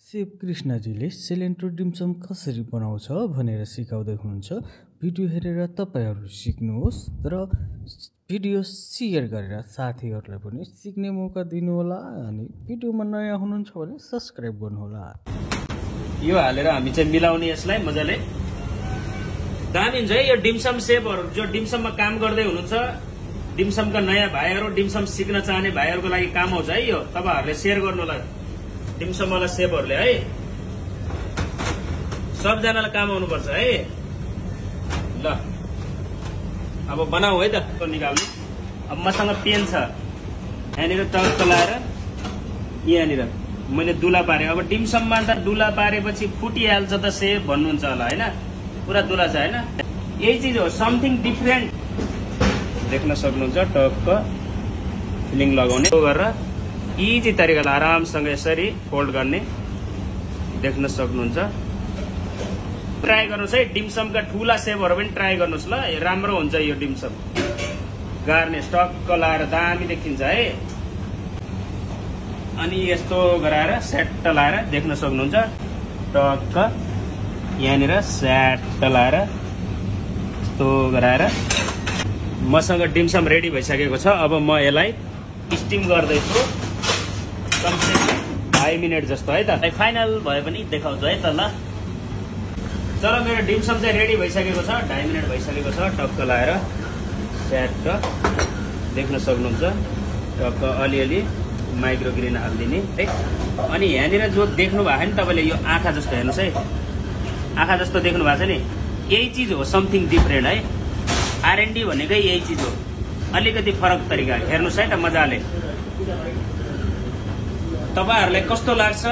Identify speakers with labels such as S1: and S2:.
S1: Safe कृष्णजीले सेलेन्ट्रो dim sum कसरी बनाउँछ भनेर सिकाउँदै हुनुहुन्छ। भिडियो हेरेर तपाईहरू सिक्नुहोस् र भिडियो सेयर गरेर साथीहरूलाई पनि सिक्ने मौका दिनुहोला। अनि भिडियोमा नयाँ हुनुहुन्छ भने सब्स्क्राइब गर्नुहोला।
S2: यो हालेर हामी चाहिँ मिलाउने यसलाई मजाले। दामी हुन्छ है यो डिम्सम सेपहरु। जो डिम्सममा काम गर्दै हुनुहुन्छ, डिम्समका नयाँ भाइहरु, डिम्सम सिक्न चाहने भाइहरुको लागि काम आउँछ है यो। तपाईहरुले शेयर गर्नुहोला डिम्सम वाला सेपहरुले है। सबजनालाई काम आउनुपर्छ है। ल अब बनाऊ है त। निकाल्नु। अब मसँग पेन छ, यहाँनिर टक्क लाएर यहाँनिर मैले दुला पारे। अब डिम्सममा त दुला पारेपछि फुटिहाल्छ त सेप भन्नुहुन्छ होला हैन। पुरा दुला छ हैन। यही चीज हो, समथिङ डिफरेन्ट। देख्न सक्नुहुन्छ टक्क फिलिङ लगाउने गरेर इजी तरिकाले आरामसँग यसरी फोल्ड गर्ने देख्न सक्नुहुन्छ। ट्राई गर्नुहोस् है। डिम्समका ठूला सेपहरु पनि ट्राई गर्नुहोस् ल। राम्रो हुन्छ यो डिम्सम। गार्ने टक्क लाएर दामी देखिन्छ है। अनि यस्तो गराएर सेट लाएर देख्न सक्नुहुन्छ टक्क यहाँनिर सेट लाएर यस्तो गराएर मसँग डिम्सम रेडी भइसकेको छ। अब म यसलाई स्टिम गर्दैछु कमसेकम 5 मिनेट जस्तो है त। फाइनल भए पनि देखाउँछु है त। ल चलो मेरो डिम्सम चाहिँ रेडी भइसकेको छ। 2.5 मिनेट भइसकेको छ। टक्क लाएर सेट देख्न सक्नुहुन्छ टक्क अलिअलि माइक्रो ग्रिन हालिदिने है। अनि यहाँनिर जो देख्नु भएको नि तपाईले यो आँखा जस्तो हेर्नुस् है। आँखा जस्तो देख्नु भएको छ नि, यही चीज हो समथिङ डिफरेन्ट है। आरएनडी भनेकै यही चीज हो। अलिकति फरक तरिका हेर्नुस् है त मजाले। तपाईहरुलाई कस्तो लाग्छ